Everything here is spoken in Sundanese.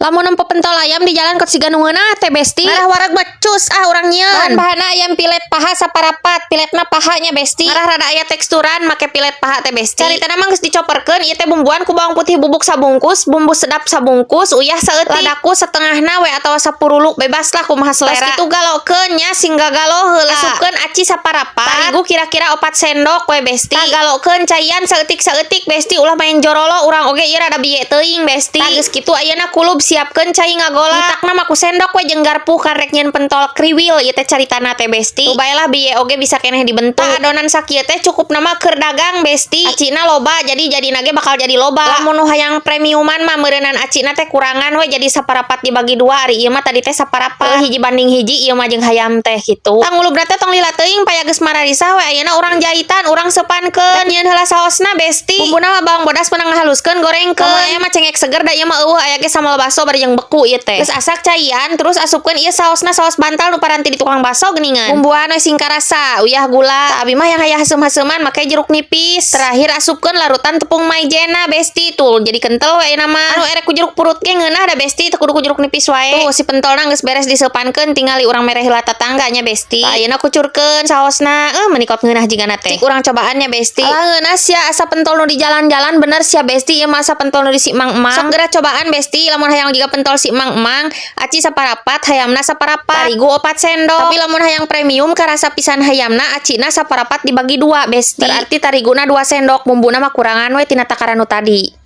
Lamun nempo pentol ayam di jalan kot siga nu ngeunah teh, Besti. Ngarah wareg becus ah urang nyieun. Bahan-bahanna ayam pilet paha saparapat, piletna pahanya, Besti. Ngarah rada aya teksturan make pilet paha teh, Besti. Caritana mah geus dicoperkeun ieu teh bumbuan ku bawang putih bubuk sabungkus, bumbu sedap sabungkus, uyah saeutik, ladaku setengahna we atawa sapuruluk, bebas lah kumaha selera. Tos kitu galokeun nya, sing gagalo heula. Asupkeun aci saparapat, tarigu kira-kira 4 sendok we, Besti. Tah, galokeun caian saeutik-saeutik, Besti, ulah main jorolo, urang oge ieu rada bieu teuing, Besti. Tah, geus kitu ayeuna kulub, siapkeun cai ngagola. Nitakna mah ku sendok we jeung garpu, karek nyieun pentol kriwil ieu teh caritana teh, Besti. Tuh bae lah, bieu oge bisa keneh dibentuk. Tah, adonan sakieu teh cukup nama keur dagang, Besti. Acina loba, jadi jadina ge bakal jadi loba. Lamun nu hayang premiuman mah meureunan acina teh kurangan we, jadi saparapat dibagi dua, ari ieu mah tadi teh saparapat. 1:1 ieu mah jeung hayam teh kitu. Tah, ngulubna teh tong lila teuing, paya geus mararisa we ayeuna urang jahitan, urang seupankeun. Nyieun heula saosna, Besti. Bumbuna mah bawang bodas meunang ngahaluskeun, gorengkeun. Lamun aya mah cengek seger, da ieu mah euweuh, aya ge sambal baso bari jeung beku ieu teh. Geus asak caian, terus asupkeun ieu saosna, saos bantal nu paranti di tukang baso geuningan. Bumbuan we sing karasa, uyah, gula. Tah, abi mah yang hayang haseum-haseuman make jeruk nipis. Terakhir asupkeun larutan tepung maizena, Besti, tuh jadi kental we ayeuna mah. Anu erek ku jeruk purut ge ngeunah da, Besti, teu kudu ku jeruk nipis wae. Tuh si pentolna geus beres diseupankeun, tingali urang mere heula tatangganya, Besti. Tah, ayeuna kucurkeun saosna, meuni kot ngeunah jigana teh. Cik urang cobaannya, Besti. Alah, ngeunah sia, asa pentol nu di jalan-jalan bener sia, Besti, ieu mah asa pentol nu di si Mang-emang. Sok geura cobaan, Besti, lamun hayang jiga pentol si Mang-emang, aci saparapat, hayamna saparapat, tarigu 4 sendok. Tapi lamun hayang premium karasa pisan hayamna, acina saparapat dibagi dua, Besti. Berarti tariguna 2 sendok, bumbuna mah kurangan we tina takaran nu tadi.